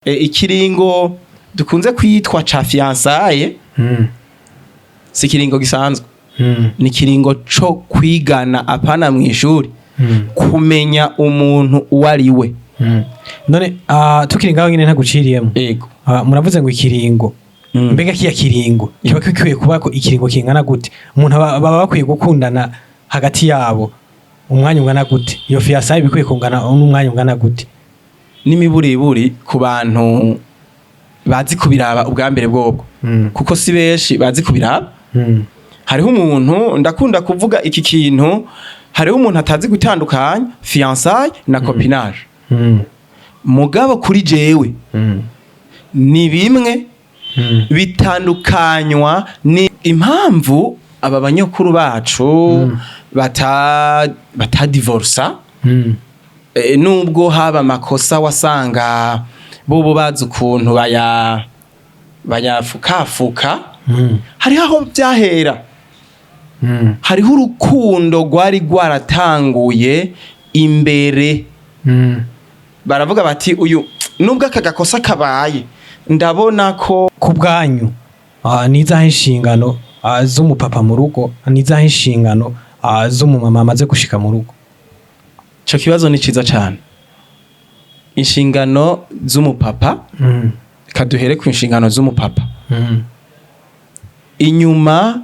Ikiringo dukunze kwitwa ca fiançailles si ikiringo gisanzwe, ni ikiringo co kwigana, apana mw'ishuri, kumenya umuntu uwo ari we. None tukiri ngaho nyine ntaguciriyemo. Ego. Muravuze ngo ikiringo, mbega kiya kiringo kiba gikwiye kuba ko ikiringo kingana gute? Umuntu baba bakwiye gukundana hagati yabo umwanya ungana gute? Iyo fiançailles bikwiye kungana n'umwanya ungana gute? N'imiburiburi ku bantu bazi kubiraba ubwa mbere bwobwo, kuko si benshi bazi kubiraba. Hariho umuntu, ndakunda kuvuga iki kintu, hariho umuntu atazi gutandukanya fiançailles na copinage. Mugabo kuri jewe ni bimwe, bitandukanywa ni impamvu aba banyokuru bacu batadivorsa. Nubwo haba amakosa, wasanga bobo bazi ukuntu bayafukafuka. Hariho aho byahera, hariho urukundo rwari rwaratanguye imbere. Baravuga bati: "Uyu nubwo aka gakosa kabaye, ndabona ko..." Ku bwanyu, ni izahe inshingano z'umupapa mu rugo? Ni izahe inshingano z'umumama amaze gushika mu rugo? Ico kibazo ni ciza cane. Inshingano z'umupapa, kaduhere ku nshingano z'umupapa. Inyuma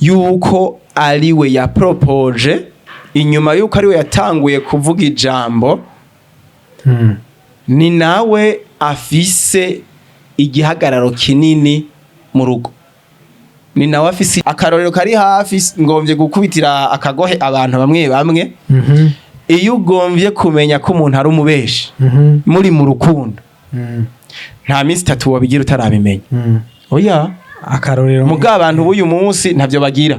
yuko ariwe yapropoje, inyuma yuko ariwe yatanguye kuvuga ijambo, ni nawe afise igihagararo kinini mu rugo, ni nawe afise akarorero kari hafi. Ngombye gukubitira akagohe abantu bamwe bamwe. Iyo ugombye kumenya ko umuntu ari umubeshi muri mu rukundo, nta minsi 3 wabigira utarabimenya. Oya. Akarorero? Muga abantu b'uyu munsi ntavyo bagira.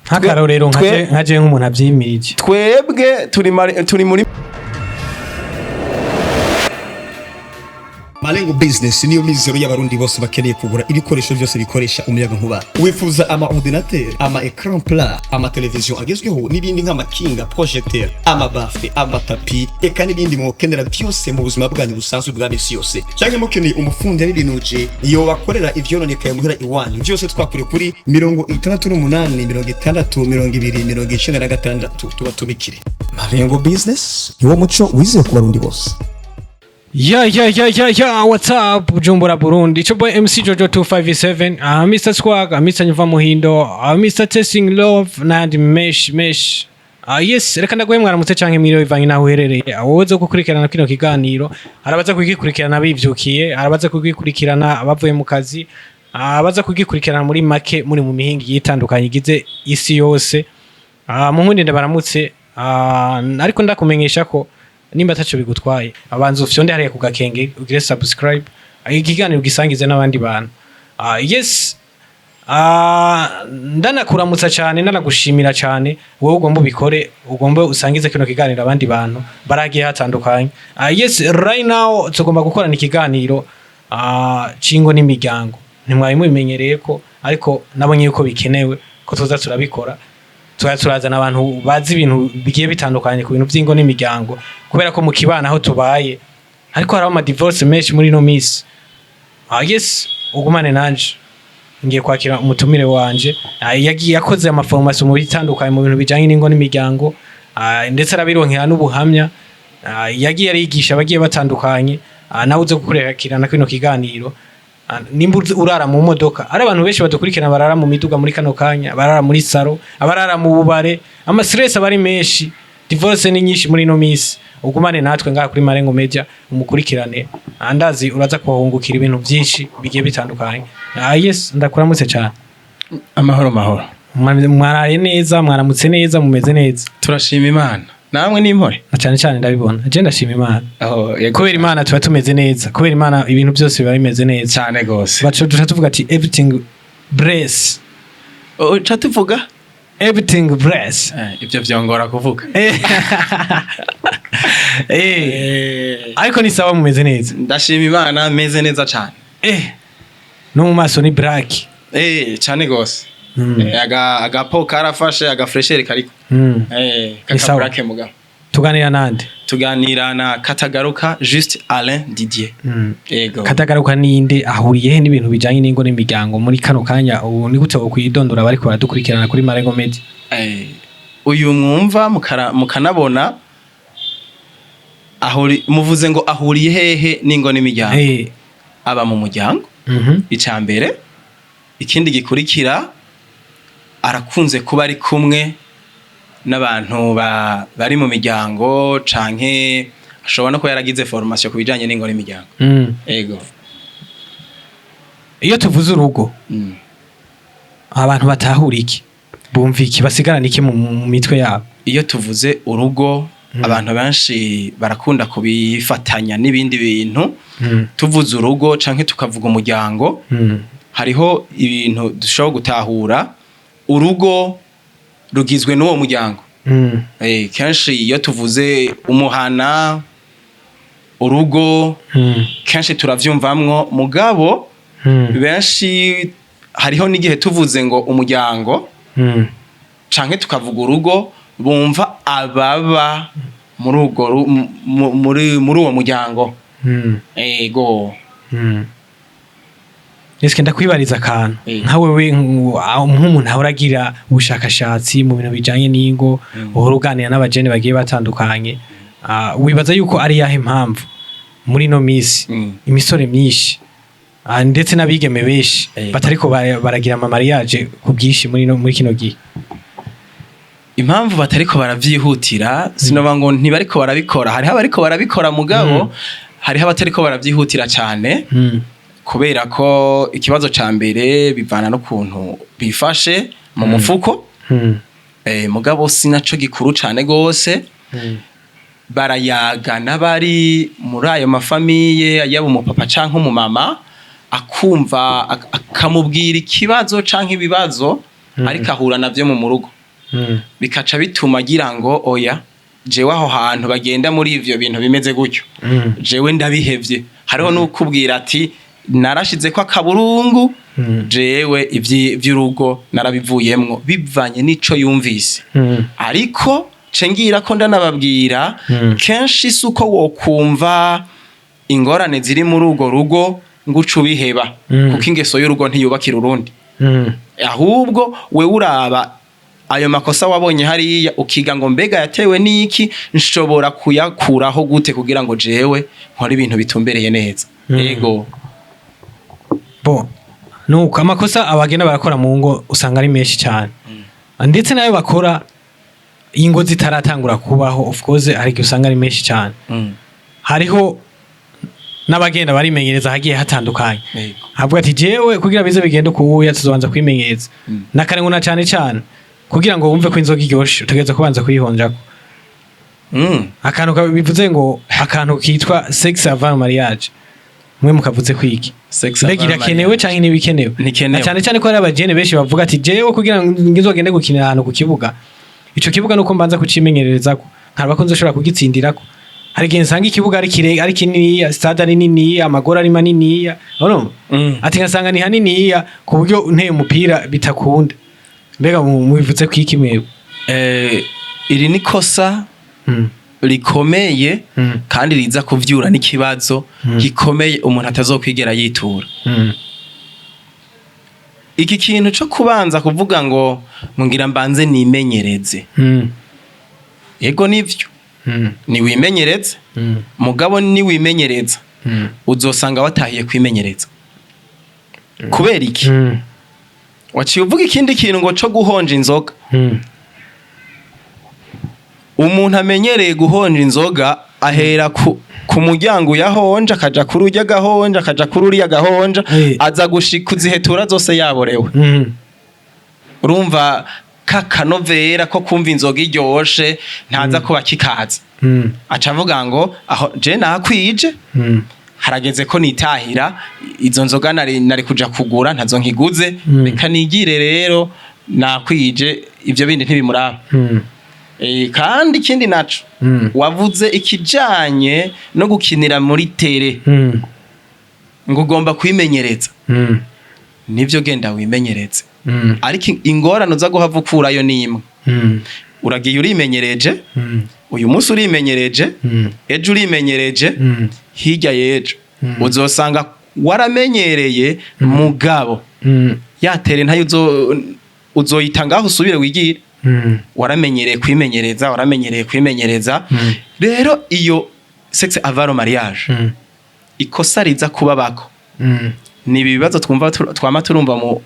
Nk'akarorero, nka je nk'umuntu avyimirije. Twebwe turi muri Malengo Business niyo mizero y'Abarundi bose bakeneye kugura ibikoresho byose bikoresha umuyaga nkuba. Wifuza ama ordinateur, ama écran plat, ama television agezweho n'ibindi nk'amakinga, projecteur, ama baffle, ama tapis, eka n'ibindi mwokenera byose mu buzima bwanyu busanzwe bwa misi yose. Cyangwa mukeneye umufundi yabibinuje iyo bakorera ivyononekaye muhira iwanyu, byose twakure kuri 68 60 20 96, tubatumikire. Malengo Business niwo muco wizewe ku Barundi bose. Ya ya ya ya ya, what's up Bujumbura, Burundi? It's your boy MC Jojo 257, Mr Swag, Mr Nyuva Muhindo, Mr Testing Love n'ayandi mesh mesh. Yes, reka ndaguhe mwaramutse canke mwiriwe bivanye naho uherereye. Wowe uza gukurikirana kino kiganiro, arabaza kugikurikirana bivyukiye, arabaza kugikurikirana bavuye mu kazi, abaza kugikurikirana muri make muri mu mihingi yitandukanye igize isi yose. Mu nkundi ndabaramutse, ariko ndakumenyesha ko nimba ataco bigutwaye, abanza ufyonde hariya ku gakenge ugire subscribe, ikiganiro ugisangize n'abandi bantu. Yes, ndanakuramutsa cyane, ndanagushimira cyane wowe ugomba ubikore, ugomba usangize kino kiganiro abandi bantu baragiye hatandukanye. Yes, right now tugomba gukorana ikiganiro cingo n'imiryango. Ntimwari mubimenyereye ko, ariko nabonye yuko bikenewe ko tuza turabikora, tuba turazana abantu bazi ibintu bigiye bitandukanye ku bintu by'ingo n'imiryango, kubera ko mu kibano aho tubaye ariko hariho ama divorce menshi muri ino minsi. Yes, ugumane nanje, ngiye kwakira umutumire wanje. Yagiye yakoze ama formation mu bitandukanye mu bintu bijanye n'ingo n'imiryango, ndetse arabironkera n'ubuhamya. Yagiye arigisha abagiye batandukanye. Nawe uze gukurikirana kino kiganiro. Nimba urara mu modoka, ari abantu benshi badukurikirana barara mu miduga muri kano kanya, barara muri salon, abarara mu bubare, ama stress aba ari menshi, divorce ni nyinshi muri ino minsi. Ugumane natwe ngaha kuri Marengo Media, umukurikirane. Ndazi uraza kuhungukira ibintu byinshi bigiye bitandukanye. Yes, ndakuramutse cyane. Amahoro, mahoro. Mwaraye neza? Mwaramutse neza? Mumeze neza? Turashima Imana, namwe n'impore? Na cyane cyane ndabibona, je ndashima Imana. Aho, yego. Kubera Imana tuba tumeze neza, kubera Imana ibintu byose biba bimeze neza. Cyane gose. Baca duca tuvuga ati everything bless. Uca tuvuga? Everything bless. Ibyo vyongora kuvuga. Ariko ni sawa, mumeze neza? Ndashima Imana, meze neza cyane. No mu maso ni black. Cyane gose. Aga po karafashe, aga fraîcheur kariko. Ni sawa. Kaka black mugabo. Tuganira nande? Tuganira na Katagaruka Juste Alain Didier. Ego. Katagaruka ninde? Ahuriye he n'ibintu bijanye n'ingo n'imiryango muri kano kanya? Ubu ni gute wokwidondora bariko baradukurikirana kuri Marengo Media? Uyu mwumva mukanabona ahuri, muvuze ngo ahuriye hehe n'ingo n'imiryango? Aba mu muryango. Ica mbere, ikindi gikurikira, arakunze kuba ari kumwe n'abantu bari mu miryango, canke ashobora no kuba yaragize formation ku bijanye n'ingo n'imiryango. Ego. Iyo tuvuze urugo, abantu batahura iki? Bumva iki? Basigarana iki mu mitwe yabo? Iyo tuvuze urugo, abantu benshi barakunda kubifatanya n'ibindi bintu. Tuvuze urugo canke tukavuga umuryango, hariho ibintu dushobora gutahura. Urugo rugizwe n'uwo muryango. Kenshi iyo tuvuze umuhana, urugo, kenshi turavyumvamwo, mugabo benshi hariho n'igihe tuvuze ngo umuryango canke tukavuga urugo, bumva ababa muri urwo muri uwo muryango. Ego. Eske ndakwibariza akantu? Nka wewe, nk'umuntu ahora agira ubushakashatsi mu bintu bijanye n'ingo, uhora uganira n'abajene bagiye batandukanye, wibaza yuko ari yahe mpamvu muri ino misi imisore myinshi, ndetse n'abigeme benshi batariko baragira ama mariage ku bwinshi muri kino gihe? Impamvu batariko baravyihutira, sinova ngo ntibariko barabikora, hariho abariko barabikora, mugabo hariho abatariko baravyihutira cane, kubera ko ikibazo ca mbere bivana n'ukuntu bifashe mu mufuko. Mugabo sinaco gikuru cane gose. Barayaga n'abari muri ayo ma famille, yaba umupapa canke umumama, akumva akamubwira ikibazo canke ibibazo ariko ahura navyo mu rugo, bikaca bituma agira ngo oya, jewe aho hantu bagenda muri ivyo bintu bimeze gutyo, jewe ndabihevye. Hariho n'ukubwira ati narashize ko akaburungu, jewe ivy'urugo narabivuyemwo, bivanye n'ico yumvise. Ariko cengira ko ndanababwira, kenshi si uko wokumva ingorane ziri muri urwo rugo ngo uce ubiheba, kuko ingeso y'urugo ntiyubakira urundi. Ahubwo wewe uraba ayo makosa wabonye hariya, ukiga ngo mbega yatewe n'iki, nshobora kuyakuraho gute kugira ngo jewe nkore ibintu bitumbereye neza. Ego. Bo nuko amakosa abagenda barakora mu ngo usanga ari menshi cyane, ndetse n'ayo bakora ingo zitaratangura kubaho, of course hari igihe usanga ari menshi cyane. Hariho n'abagenda barimenyereza hagiye hatandukanye, avuga ati jewe kugira bize bigende ukuya tuzobanza kwimenyereza. Nakarengo na cyane cyane kugira ngo wumve ko inzoga iryoshe utegereza kubanza kuyihonjako. Akantu bivuze ngo akantu kitwa sex avant mariage, mwe mukavuze kwiki? Sex Mbega avant irakenewe mariage. canke ntibikenewe? Ntikenewe. Na cyane cyane ko hari abajene benshi bavuga ati jewe kugira ngo ngizogende gukinira ahantu ku kibuga, ico kibuga nuko mbanza kucimenyererezako nkaraba ko nzoshobora kugitsindirako. Hari igihe nsanga ikibuga ari kire, ari kininiya, stade ari niniya, amagora ari maniniya, urumva? Ati ngasanga ni haniniya ku buryo nteye umupira bitakunda. Mbega mubivuze kwiki mwebwe? Iri ni kosa rikomeye kandi riza kuvyura n'ikibazo gikomeye umuntu atazokwigera yitura. Iki kintu co kubanza kuvuga ngo ngira mbanze nimenyereze, yego nivyo, niwimenyereze, mugabo niwimenyereza uzosanga watahiye kwimenyereza. Kubera iki? Waciye uvuga ikindi kintu ngo co guhonja inzoga. Umuntu amenyereye guhonja inzoga ahera ku muryango uyahonja, akaja kuri urya agahonja, akaja kuri uriya agahonja, aza gushika kuzihetura zose yaborewe. Urumva ka kanovera ko kumva inzoga iryoshe ntaza kuba kikaza. Aca avuga ngo aho je nakwije, harageze ko nitahira, izo nzoga nari kuja kugura ntazo nkiguze, reka nigire rero nakwije, ivyo bindi ntibimuraba. Kandi ikindi naco, wavuze ikijanye no gukinira muri terrain, ngo ugomba kwimenyereza. Nivyo, genda wimenyereze, ariko ingorane uza guhava ukurayo ni imwe. Uragiye urimenyereje, Uyu munsi urimenyereje, ejo urimenyereje, hirya y'ejo uzosanga waramenyereye, mugabo yatere ntayo uzoyita ngaho usubire wigire. Waramenyereye kwimenyereza, waramenyereye kwimenyereza. Rero iyo sexe avant le mariage, ikosa riza kuba bako ni ibi bibazo twumva twama turumva mu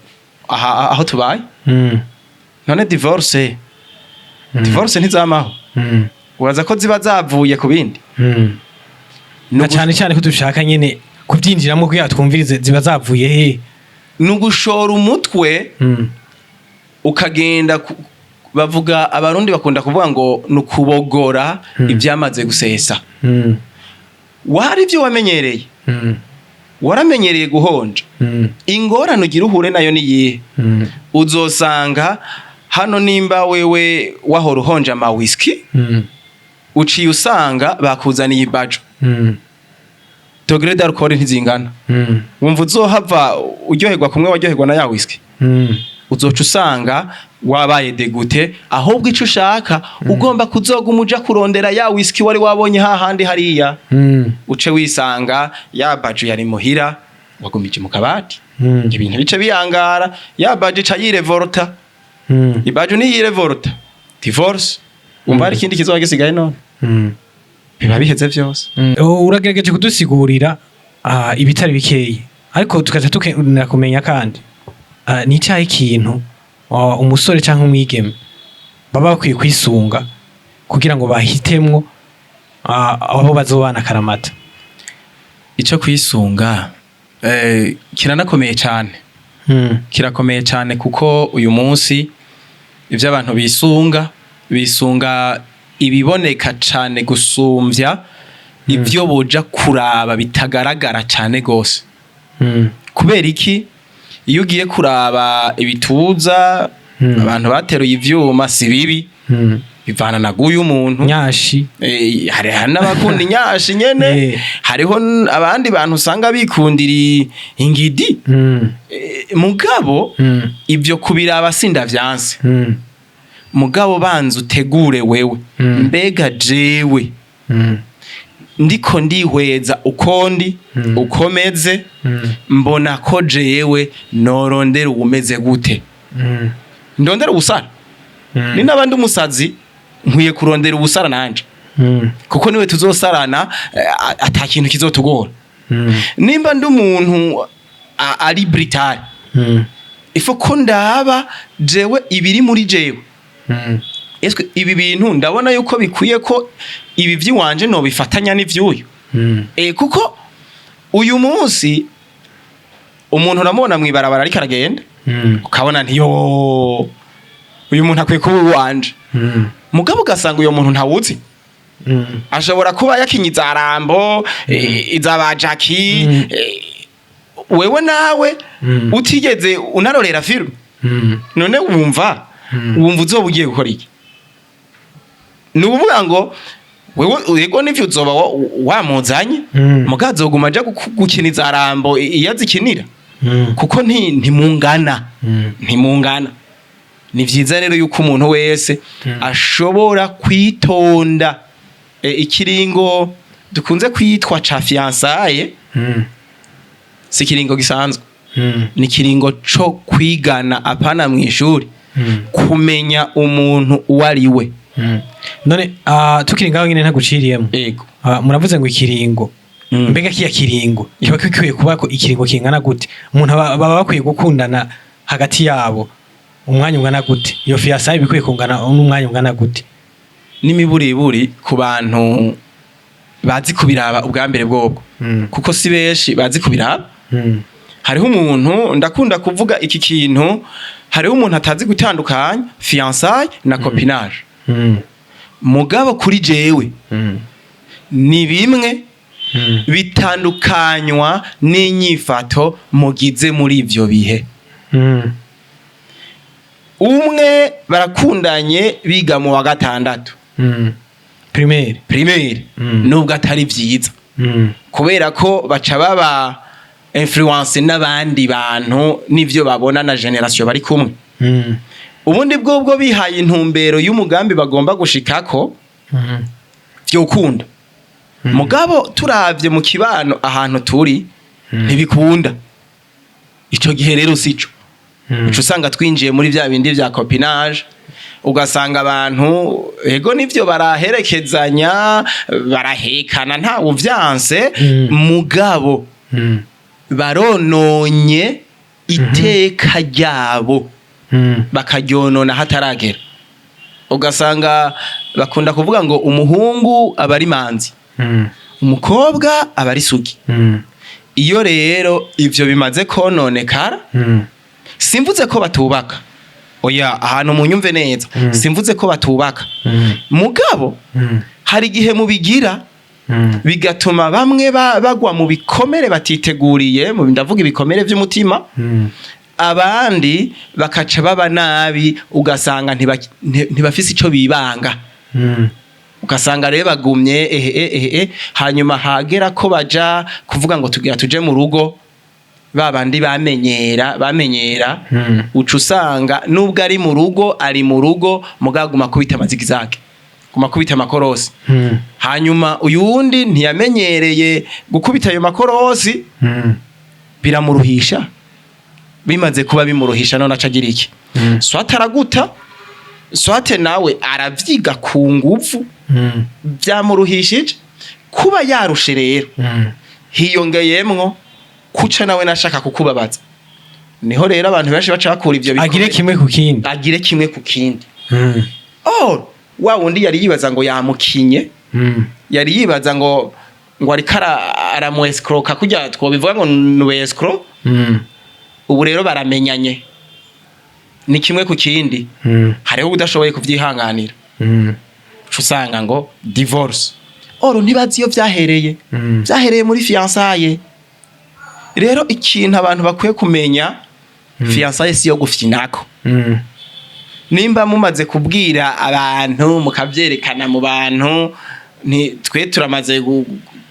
aha aho tubaye. None divorce ntizamaho? Uraza ko ziba zavuye ku bindi. Na cyane cyane ko dushaka nyene kubyinjiramo kugira twumvirize ziba zavuye he. Ni ugushora umutwe ukagenda bavuga, Abarundi bakunda kuvuga ngo ni ukubogora ibyamaze gusesa. Wari ibyo wamenyereye, waramenyereye guhonja. Ingorane ugira uhure nayo ni iyihe? Uzosanga hano nimba wewe wahora uhonja ama whisky, uciye usanga bakuzaniye ibajo, degré d'alcool ntizingana. Wumva uzohava uryoherwa kumwe waryoherwa na ya whisky? Uzoca usanga wabaye dégoûté. Ahubwo ico ushaka, ugomba kuzoguma uja kurondera ya whisky wari wabonye hahandi hariya, uce wisanga ya baju yari muhira wagumije mu kabati. Ibintu bice biyangara, ya baju ica yirevolta. Ibaju ni yirevolta, divorce. Wumva hari ikindi kizoba gisigaye none? Biba biheze vyose. Uragerageje kudusigurira ibitari bikeyi, ariko tukaca tukenera kumenya kandi ni icyahe ikintu umusore cyangwa umwigeme baba bakwiye kwisunga kugira ngo bahitemwo aho bazobana akaramata? Ico kwisunga kiranakomeye cyane. Kirakomeye cyane, kuko uyu munsi ibyo abantu bisunga, bisunga ibiboneka cyane gusumvya ibyo boja kuraba bitagaragara cyane gose. Kubera iki? Iyo ugiye kuraba ibituza, abantu bateruye ivyuma, si bibi, bivana na guyu umuntu. Nyashi. Hari n'abakunda inyashi nyene. Hariho abandi bantu usanga bikundira ingidi. Mugabo ibyo kubiraba sindavyanse. Mugabo banza utegure wewe. Mbega jewe ndiko ndihweza uko ndi, uko meze, mbona ko jewe norondera uwumeze gute? Ndondera ubusara? Ni n'abandi umusazi, nkwiye kurondera ubusara nanje, kuko niwe tuzosarana, ata kintu kizotugora. Nimba ndi umuntu ari brutal, ifo ko ndaba jewe ibiri muri jewe. Eswe ibi bintu ndabona yuko bikwiye ko ibi vy'iwanje nobifatanya n'ivyuyu? Kuko uyu munsi umuntu uramubona mw'ibarabara ariko aragenda, ukabona ntiyo uyu muntu akwiye kuba uwanje. Mugabo ugasanga uyo muntu ntawuzi. Ashobora kuba yakinye iza Rambo, iza ba Jackie. Wewe nawe utigeze unarorera film. None wumva uzoba ugiye gukora iki? Ni ukuvuga ngo wewe yego nivyo uzoba wamuzanye, mugabo azoguma aja gukina iza Rambo iyo azikinira, kuko ntimungana. Ntimungana. Ni vyiza rero yuko umuntu wese ashobora kwitonda. Ikiringo dukunze kwitwa ca fiançailles si ikiringo gisanzwe. Ni ikiringo co kwigana, apana mw'ishuri, kumenya umuntu uwo ari we. None tukiri ngaho nyine ntaguciriyemo. Ego. Muravuze ngo ikiringo. Mbega kiya kiringo kiba gikwiye kuba ko ikiringo kingana gute? Umuntu baba bakwiye gukundana hagati yabo umwanya ungana gute? Iyo fiançailles bikwiye kungana n'umwanya ungana gute? N'imiburiburi ku bantu bazi kubiraba ubwa mbere bwobwo, kuko si benshi bazi kubiraba. Hariho umuntu, ndakunda kuvuga iki kintu, hariho umuntu atazi gutandukanya fiançailles na copinage. Mugabo kuri jewe ni bimwe, bitandukanywa n'inyifato mugize muri ivyo bihe. Umwe barakundanye biga mu wa gatandatu Primaire. Primaire. Nubwo atari vyiza, kubera ko baca baba influence n'abandi bantu n'ivyo babona na génération bari kumwe. Ubundi bwobwo bihaye intumbero y'umugambi bagomba gushikako. Vyokunda, mugabo turavye mu kibano ahantu turi ntibikunda. Ico gihe rero sico uca usanga twinjiye muri vya bindi vya copinage, ugasanga abantu, ego nivyo, baraherekezanya, barahekana, ntawe uvyanse, mugabo barononye iteka ryabo, bakaryonona hataragera. Ugasanga bakunda kuvuga ngo umuhungu aba ari manzi, umukobwa aba ari sugi. Iyo rero ivyo bimaze kononekara, simvuze ko batubaka, oya, ahantu munyumve neza, simvuze ko batubaka, mugabo hari igihe mubigira bigatuma bamwe bagwa mu bikomere batiteguriye, ndavuga ibikomere vy'umutima, abandi bakaca baba nabi, ugasanga ntibafise ico bibanga, ugasanga rero bagumye ehe ehe ehe. Hanyuma hagera ko baja kuvuga ngo tugira tuje mu rugo, ba bandi bamenyera bamenyera, uca usanga nubwo ari mu rugo, ari mu rugo mugabo aguma kubita amazigizage, guma kubita amakorosi. Hanyuma uyundi ntiyamenyereye gukubita ayo makorosi, biramuruhisha. Bimaze kuba bimuruhisha, none aca agira iki? Soit araguta, soit nawe aravyiga ku nguvu. Byamuruhishije, kuba yarushe rero hiyongeyemwo kuca nawe nashaka kukubabaza. Niho rero abantu benshi baca bakura ivyo agire bikomere. Kimwe ku kindi. Agire kimwe ku kindi. Oh, wa wundi yari yibaza ngo yamukinye, yari yibaza ngo ariko aramu escroka, kurya twobivuga ngo ni escroc. Ubu rero baramenyanye, ni kimwe ku kindi. Hariho udashoboye kuvyihanganira, uca usanga ngo divorce. Or ntibazi iyo vyahereye. Vyahereye muri fiançailles. Rero ikintu abantu bakwiye kumenya, fiançailles si yo gufyinako. Nimba mumaze kubwira abantu, mukavyerekana mu bantu, twe turamaze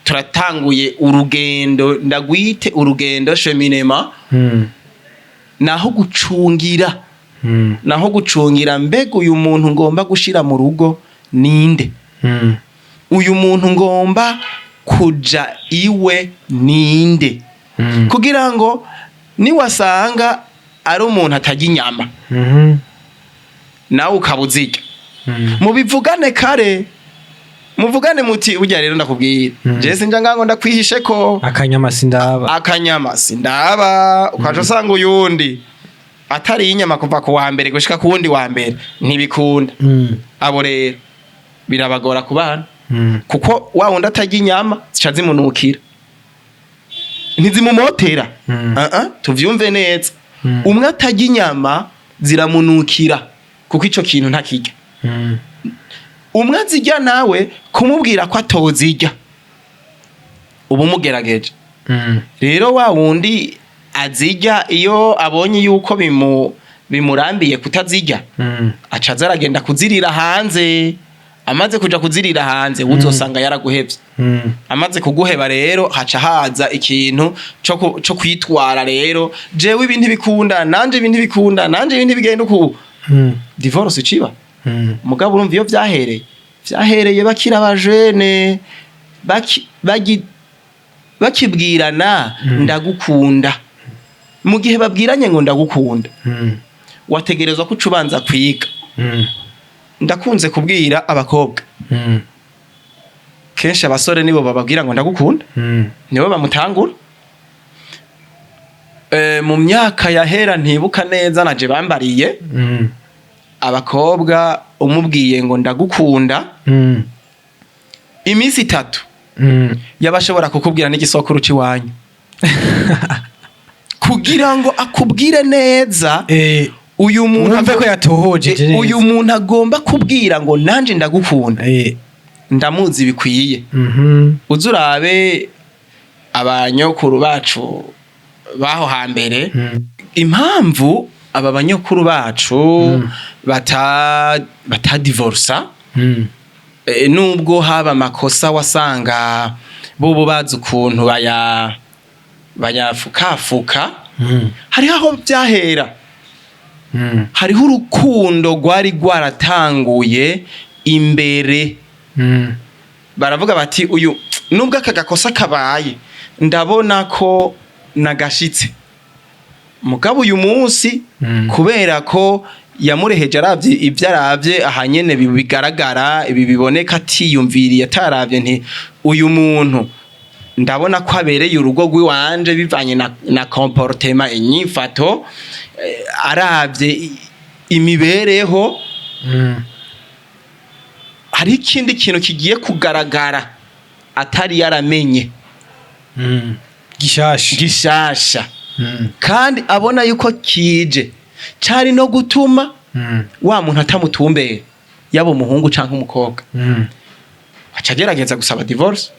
turatanguye urugendo, ndagwite urugendo, cheminement, naho gucungira, naho gucungira mbega uyu muntu ngomba gushira mu rugo ninde? Uyu muntu ngomba kuja iwe ninde? Kugira ngo niwasanga ari umuntu atarya inyama, nawe ukaba uzirya, mubivugane kare, muvugane muti: "Burya rero ndakubwira, je sinja ngango ndakwihishe ko akanyama sindaba." Akanyama sindaba. Ukaca usanga uyundi atari inyama kuva ku wa mbere gushika ku wundi wa mbere, ntibikunda. Abo rero birabagora kubana, kuko wa wundi atarya inyama zica zimunukira, ntizimumotera. Tuvyumve neza. Umwe atarya inyama ziramunukira kuko ico kintu ntakirya. Umwe azirya nawe kumubwira ko atozirya uba umugerageje. Rero wa wundi azirya, iyo abonye yuko bimurambiye kutazirya, aca aza aragenda kuzirira hanze. Amaze kuja kuzirira hanze, uzosanga yaraguhevye. Amaze kuguheba rero, haca haza ikintu co kwitwara. Rero jewe ibi ntibikunda, nanje ibi ntibikunda, nanje ibi ntibigenda uku. Divorce iciba. Mugabo urumva iyo vyahereye, vyahereye bakiri abajene, bakibwirana "ndagukunda". Mu gihe babwiranye ngo "ndagukunda", wategerezwa ko uca ubanza kwiga. Ndakunze kubwira abakobwa, kenshi abasore nibo bababwira ngo "ndagukunda", nibo bamutangura. Mu myaka yahera, ntibuka neza, naje bambariye, abakobwa umubwiye ngo "ndagukunda", iminsi 3 yabashobora kukubwira n'igisokuru c'iwanyu kugira ngo akubwire neza. Uyu muntu wumve ko yatohojeje neza. Uyu muntu agomba kubwira ngo "nanje ndagukunda", ndamuzi bikwiye. Uze urabe abanyokuru bacu baho hambere. Impamvu aba banyokuru bacu batadivorsa, nubwo haba amakosa, wasanga bobo bazi ukuntu bayafukafuka. Hariho aho byahera, hariho urukundo rwari rwaratanguye imbere. Baravuga bati: "Uyu nubwo aka gakosa kabaye, ndabona ko nagashitse, mugabo uyu munsi kubera ko yamureheje, aravye ibyo aravye aha nyene bigaragara, ibi biboneka, atiyumviriye, ataravye nti uyu muntu ndabona ko abereye urugo rw'iwanje bivanye na comportement, inyifato, aravye imibereho, hari ikindi kintu kigiye kugaragara atari yaramenye." Gishasha. Gishasha. Kandi abona yuko kije cari no gutuma wa muntu atamutumbera, yaba umuhungu canke umukobwa, aca agerageza gusaba divorce.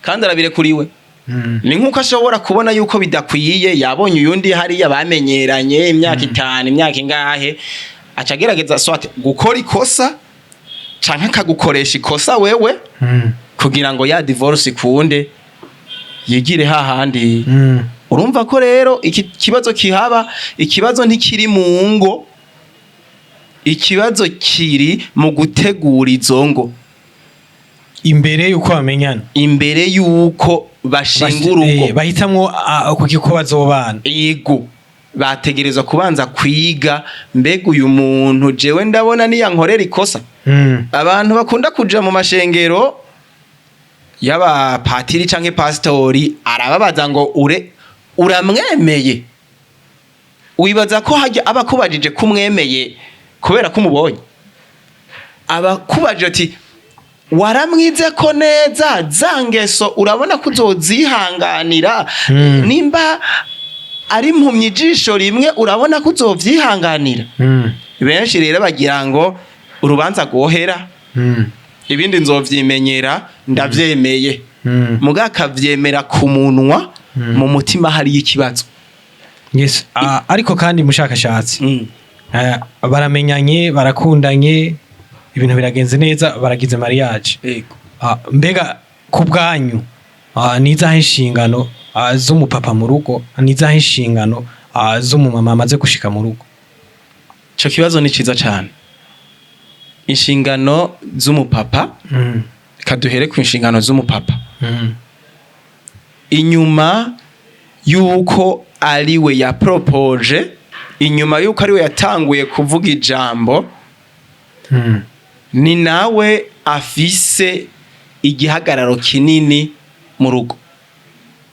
Kandi arabirekuriwe. Ni nk'uko ashobora kubona yuko bidakwiye, yabonye uyundi hariya bamenyeranye imyaka 5, imyaka ingahe, aca agerageza soit gukora ikosa canke akagukoresha ikosa wewe kugira ngo ya divorce ikunde, yigire hahandi. Urumva ko rero iki kibazo kihaba, ikibazo ntikiri mu ngo, ikibazo kiri mu gutegura izo ngo. Imbere yuko bamenyana. Imbere yuko bashinga urugo. Bahitamwo kuko ko bazobana. Yego, bategerezwa kubanza kwiga: mbega uyu muntu jewe ndabona niyankorera ikosa? Abantu bakunda kuja mu mashengero y'abapatiri canke pasitori, arababaza ngo: "Ure uramwemeye?" Wibaza ko hajya aba akubajije ko umwemeye kubera ko umubonye? Aba akubajije ati: "Waramwize ko neza? Za ngeso urabona ko uzozihanganira? Nimba ari impumyi ijisho rimwe, urabona ko uzovyihanganira?" Benshi rero bagira ngo urubanza rwohera, ibindi nzovyimenyera, ndavyemeye. Muga akavyemera ku munwa, mu mutima hariyo ikibazo. Yes. Ariko kandi mushakashatsi, baramenyanye, barakundanye, ibintu biragenze neza, baragize mariage. Mbega ku bwanyu, ni izahe inshingano z'umupapa mu rugo, ni izahe inshingano z'umumama amaze gushika mu rugo? Ico kibazo ni ciza cane. Inshingano z'umupapa, kaduhere ku nshingano z'umupapa. Inyuma yuko ariwe yapropoje, inyuma yuko ariwe yatanguye kuvuga ijambo, ni nawe afise igihagararo kinini mu rugo,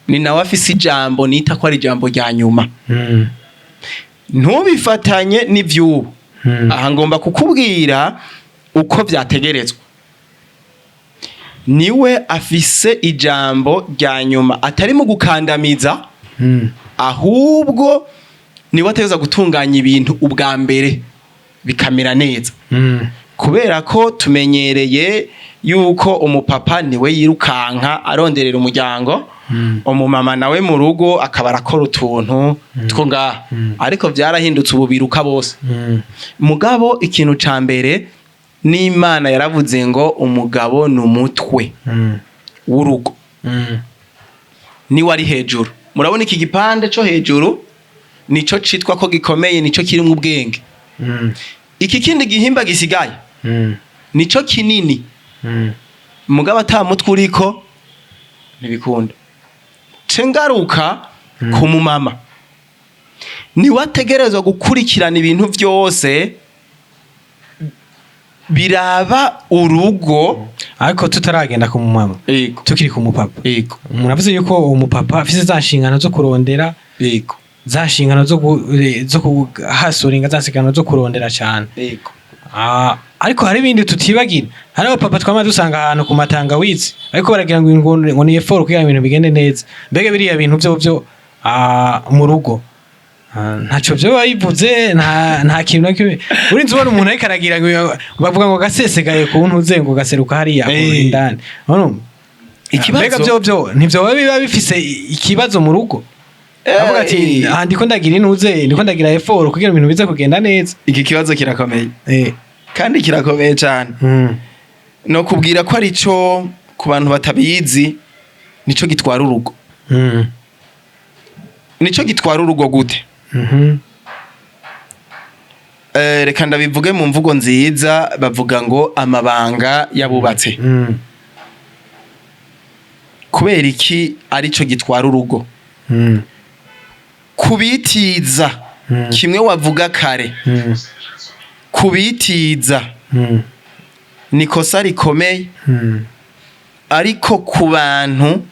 ni nawe afise ijambo nita ko ari ijambo rya nyuma. Ntubifatanye n'ivy'ubu. Aha ngomba kukubwira uko vyategerezwa. Niwe afise ijambo rya nyuma, atari mu gukandamiza, ahubwo niwe ategerezwa gutunganya ibintu ubwa mbere bikamera neza. Kubera ko tumenyereye yuko umupapa niwe yirukanka aronderera umuryango, umumama nawe mu rugo akaba arakora utuntu two ngaha, ariko vyarahindutse, ubu biruka bose. Mugabo ikintu ca mbere, n'Imana yaravuze ngo umugabo ni umutwe w'urugo. Niwe ari hejuru. Murabona iki gipande co hejuru nico citwa ko gikomeye, nico kirimwo ubwenge. Iki kindi gihimba gisigaye nico kinini, mugabo ata mutwe uriko ntibikunda. Ce ngaruka ku mumama: niwe ategerezwa gukurikirana ibintu vyose biraba urugo. Ariko tutaragenda ku mumama, tukiri ku mupapa, muravuze yuko uwo mupapa afise za nshingano zo kurondera, za nshingano zo kuhasuringa, za nshingano zo kurondera cyane. Ariko hari ibindi tutibagira. Hari abapapa twama dusanga ahantu ku matangawizi ariko baragira ngo ni effort kugira ngo ibintu bigende neza. Mbega biriya bintu byo mu rugo, ntaco vyo bivuze, nta kintu na kimwe urinze ubona umuntu ariko aragira ngo bavuga ngo gasesekaye ku ntuze, ngo gaseruka hariya indani. Urumva? Ikibazo Mbega byo ntivyo biba bifise ikibazo mu rugo? Avuga ati: "Ah, ndiko ndagira intuze, ndiko ndagira effort kugira ibintu bize kugenda neza." Iki kibazo kirakomeye, kandi kirakomeye cyane. No kubwira ko arico, ku bantu batabizi, nico gitwara urugo. Nico gitwara urugo gute? Reka ndabivuge mu mvugo nziza, bavuga ngo amabanga yabubatse. Kubera iki arico gitwara urugo? Kubitiza kimwe wavuga kare, kubitiza ni kosa rikomeye, ariko ku bantu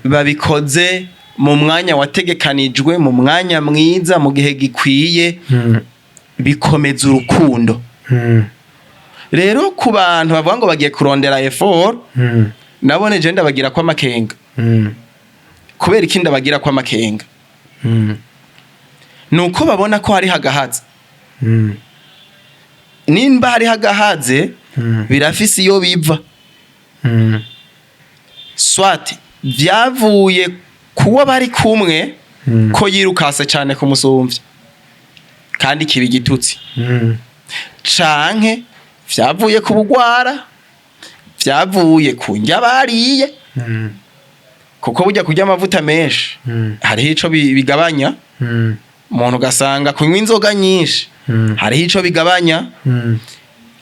babikoze mu mwanya wategekanijwe, mu mwanya mwiza, mu gihe gikwiye, bikomeza urukundo. Rero ku bantu bavuga ngo bagiye kurondera effort, nabone je ndabagira ko amakenga. Kubera iki ndabagira ko amakenga? Nuko babona ko hari hagahaze. Nimba hari hagahaze, birafise iyo biva. Soit vyavuye kuwo bari kumwe, ko yirukase cane kumusumvya kandi kiba igitutsi, canke vyavuye ku bugwara, vyavuye ku ndya bariye, kuko burya kurya amavuta menshi hariho ico bigabanya. Umuntu ugasanga kunywa inzoga nyinshi hariho ico bigabanya.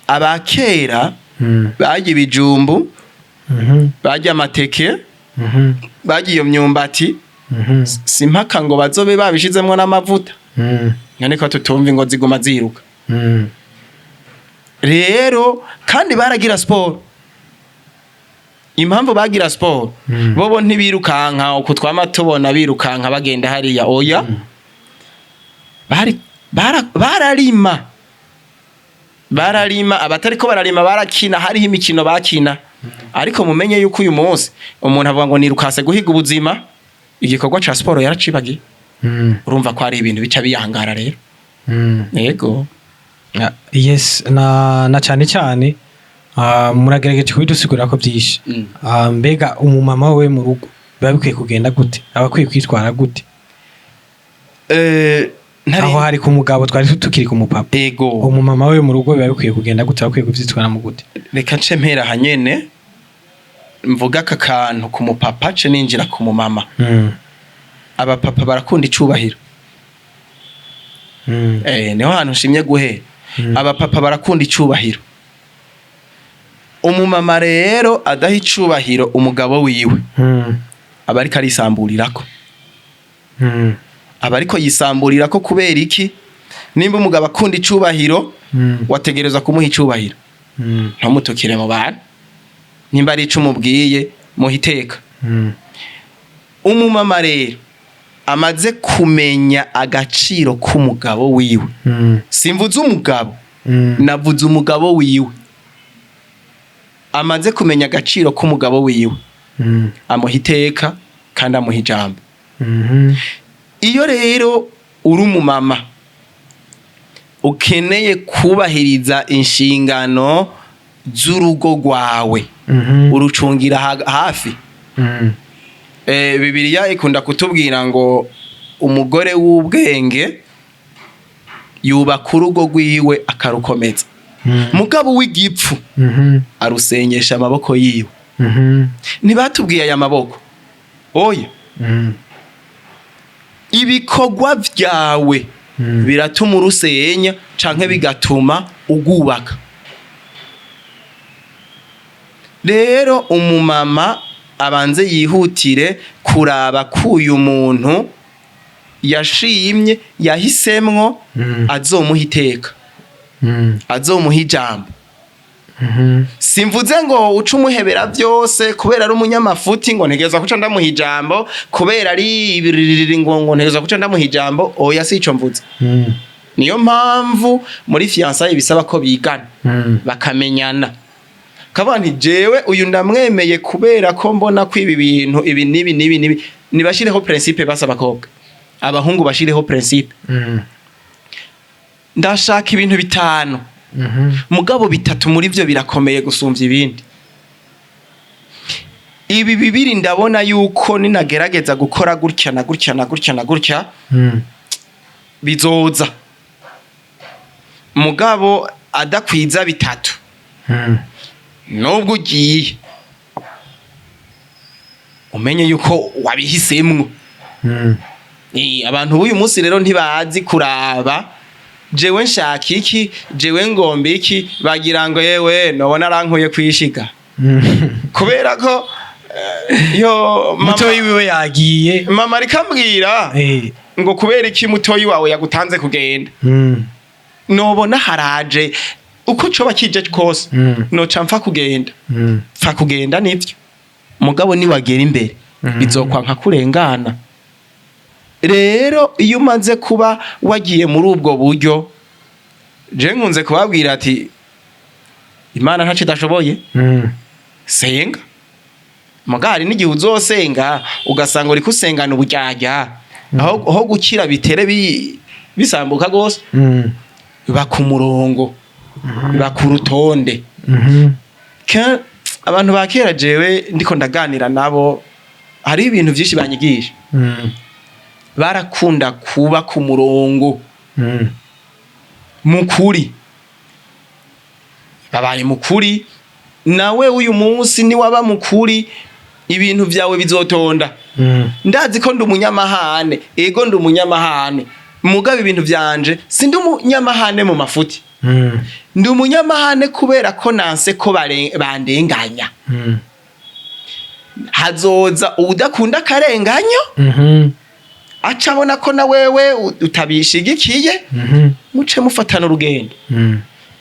Abakera barya ibijumbu, barya amateke, barya iyo myumbati, si mpaka ngo bazobe babishizemwo n'amavuta. None ko tutumva ingo ziguma ziruka? Rero kandi baragira siporo. Impamvu bagira siporo, bobo ntibirukanka uku twama tubona birukanka bagenda hariya, oya. Bari bararima, bararima, abatariko bararima barakina, hariho imikino bakina. Ariko mumenye yuko uyu munsi umuntu avuga ngo nirukase guhiga ubuzima, igikorwa ca siporo yaracibagiye. Urumva ko ari ibintu bica biyangara rero. Yego. Ah, yes, na cyane cyane muragerageje kubidusigurira ko byinshi. Mbega umumama we mu rugo biba bikwiye kugenda gute? Aba akwiye kwitwara gute? Aho hari ku mugabo, twari tukiri ku mupapa. Ego. Umumama we mu rugo biba bikwiye kugenda gute? Aba akwiye kuvyitwaramo gute? Reka nce mpera hanyene mvuga aka kantu ku mupapa, ce ninjira ku mumama. Abapapa barakunda icubahiro. Niho hantu nshimye guhera. Abapapa barakunda icubahiro. Umumama rero adaha icubahiro umugabo wiwe, aba ariko arisamburirako. Aba ariko yisamburirako. Kubera iki? Nimba umugabo akunda icubahiro, wategerezwa kumuha icubahiro. Ntumutukire mu bantu. Nimba ari ico umubwiye, muha iteka. Umumama rero amaze kumenya agaciro k'umugabo wiwe, simvuze umugabo, navuze umugabo wiwe, amaze kumenya agaciro k'umugabo wiwe, amuha iteka kandi amuha ijambo. Iyo rero uri umumama ukeneye kubahiriza inshingano z'urugo rwawe, urucungira hafi. Bibiliya ikunda kutubwira ngo umugore w'ubwenge yubaka urugo rwiwe akarukomeza, mugabo w'igipfu arusenyesha amaboko yiwe. Ntibatubwiye aya maboko, oya. Ibikorwa vyawe biratuma urusenya canke bigatuma ugubaka. Rero umumama abanze yihutire kuraba ko uyu muntu yashimye, yahisemwo, azomuha iteka, azomuha ijambo. Simvuze ngo uce umuhebera byose kubera ari umunyamafuti, ngo ntegereza kuca ndamuha ijambo, kubera ari ibiririri, ngo ntegereza kuca ndamuha ijambo. Oya, si ico mvuze. Niyo mpamvu muri fiançailles bisaba ko bigana, bakamenyana, kavuga nti jewe uyu ndamwemeye kubera ko mbona ko ibi bintu ibi n'ibi n'ibi n'ibi. Nibashireho principe basa abakobwa, abahungu bashireho principe. Ndashaka ibintu bitanu, mugabo bitatu muri byo birakomeye gusumvya ibindi. Ibi bibiri ndabona yuko ninagerageza gukora gutya na gutya na gutya na gutya, bizoza. Mugabo adakwiza bitatu, nubwo ugiye, umenye yuko wabihisemwo. Abantu b'uyu munsi rero ntibazi kuraba. Jewe nshaka iki? Jewe ngomba iki? Bagira ngo yewe nobona arankuye kwishiga kubera ko yo mama, Mutoyi wiwe yagiye. Mama ariko ambwira ngo kubera iki mutoyi wawe yagutanze kugenda. Nobona haraje uko coba kije kose, noca mpfa kugenda. Pfa kugenda nivyo, mugabo niwagera imbere bizokwanka kurengana. Rero iyo umaze kuba wagiye muri ubwo buryo, je nkunze kubabwira ati Imana ntaco idashoboye. Senga, muga hari n'igihe uzosenga ugasanga uriko usengana uburyarya, aho gukira bitere bisambuka gose. Ba ku murongo, ba ku rutonde. Abantu ba kera, jewe ndiko ndaganira nabo, hari ibintu vyinshi banyigisha. Barakunda kuba ku murongo. Mukuri babaye mukuri, nawe uyu munsi niwaba mukuri ibintu vyawe bizotonda. Ndazi ko ndi umunyamahane, ego ndi umunyamahane, mugabo ibintu vyanje sindi umunyamahane mu mafuti. Ndi umunyamahane kubera ko nanse ko bandenganya. Hazoza uwudakunda akarenganyo, aca abona ko na wewe utabishigikiye, muce mufatana urugendo.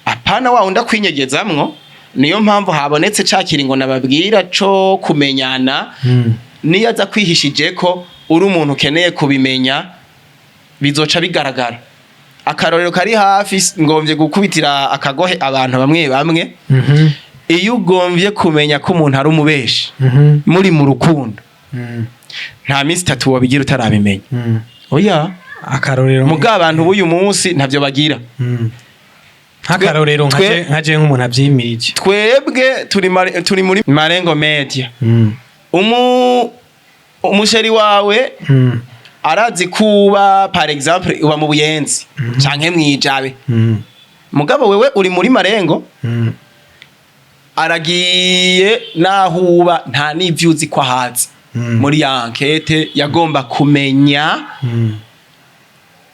Apana wa wundi akwinyegezamwo. Niyo mpamvu habonetse ca kiringo nababwira co kumenyana. Niyo aza kwihishije ko uri umuntu ukeneye kubimenya, bizoca bigaragara. Akarorero kari hafi, ngomvye gukubitira akagohe abantu bamwe bamwe. Iyo ugomvye kumenya ko umuntu ari umubeshi muri mu rukundo, nta minsi 3 wabigira utarabimenya. Oya. Akarorero? Muga abantu b'uyu munsi ntavyo bagira. Nk'akarorero, nkaje nk'umuntu avyimirije. Twebwe turi muri Marengo Media. Umusheri wawe arazi kuba, par exemple, uba mu Buyenzi canke mwijabe, mugabo wewe uri muri Marengo. Aragiye naho uba nta n'ivyo uzi ko ahazi. Muri ya enquête yagomba kumenya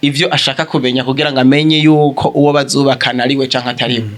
ivyo ashaka kumenya kugira ngo amenye yuko uwo bazubakana ari we canke atari we.